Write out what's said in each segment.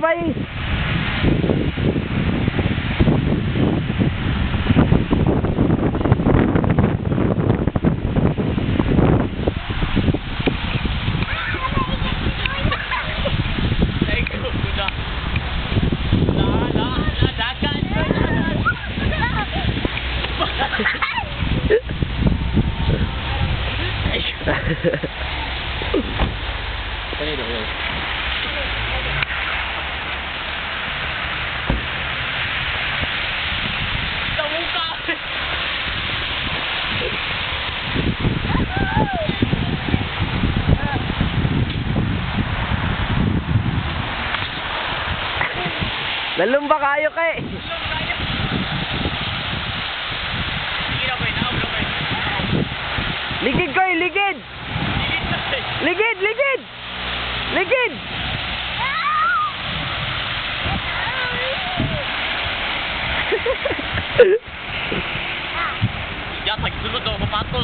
Sabay. Lalumba kayo kay. Ligid koy, ligid. Ligid, ligid. Ligid. Ya, tagsulod daw mapatol.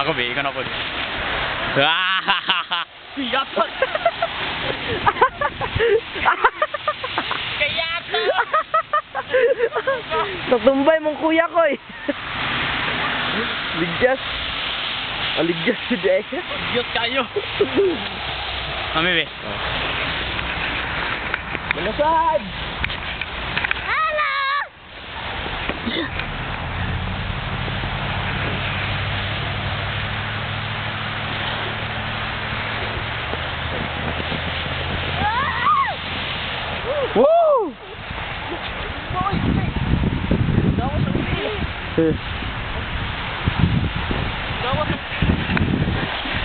Ako ba, ikaw na po. Yapak! Kaya to! Natumbay mong kuya ko eh. Ligjas. Aligjas si Jay. Diyos kayo! Mami, be. Malasad! Hello! Woo!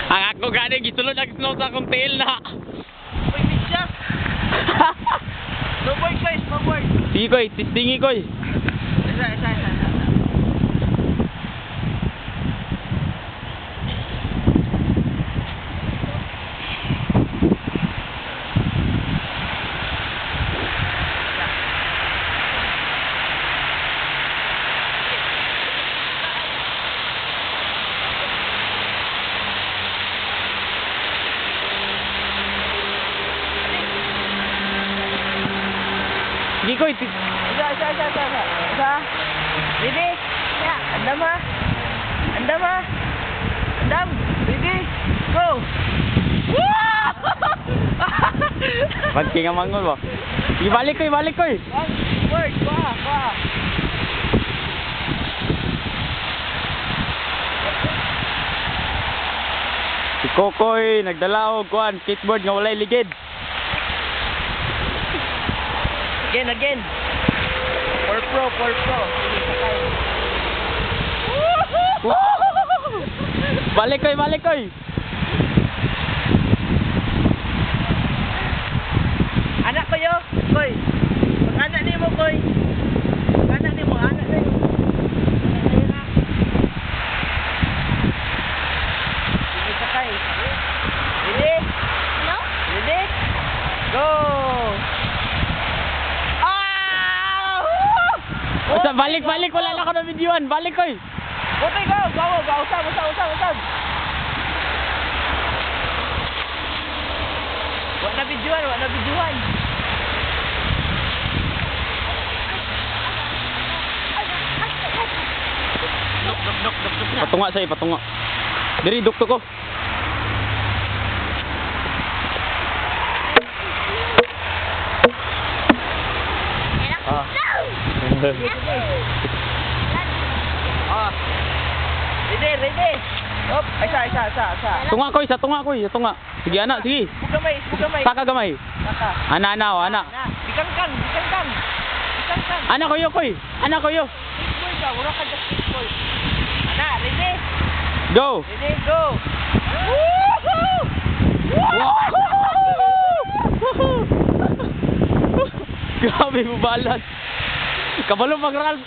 Ang ako gani gisulod ang snow sa akong tail na. Uy, ligjas! Snowboard guys, snowboard! Sige koy, tistingi koy. Isa, isa, isa, isa. Sige koy, Isa, isa, isa, isa, isa. Isa. Ready? Yeah. Andam ha? Andam ha? Andam! Ready? Go! Pagki nga mangol ba? Sige, balik koy, balik koy. One, word, kuha, kuha. Si Kokoy nagdala og kuan skateboard nga walay ligid. Again, again. For pro, for pro. Sige, sakay. Balik koy, balik koy. Anak ko yo, koy. Pag anak nimo koy. Pag anak nimo, anak na yo. Anak na yun, ah. Sige, sakay. Ready? No? Ready? Go! Ah! Basta balik, balik, wala na ako na videoan. Balik koy. Okay, go! Go, go! Usab, usab, usab, usab! Wa na videoan, wa na videoan. Duk, duk, duk, duk, duk na. Patunga sa'yo, patunga. Diri dukto ko. Ah. Ah. Ready, ready. Op, isa, isa, isa, isa. Tunga koy, sa tunga koy, sa tunga. Sige ana, sige. Gamay, gamay. Saka gamay. Saka. Ana ana oh, ana. Na, bikangkang, bikangkang. Bikangkang. Ana koyo koy. Ana koyo. Skateboard ka, wala ka just skateboard. Ana, ready? Go. Ready, go. Woohoo! Woohoo! Grabe mo balas. Kabalo mag Ralph.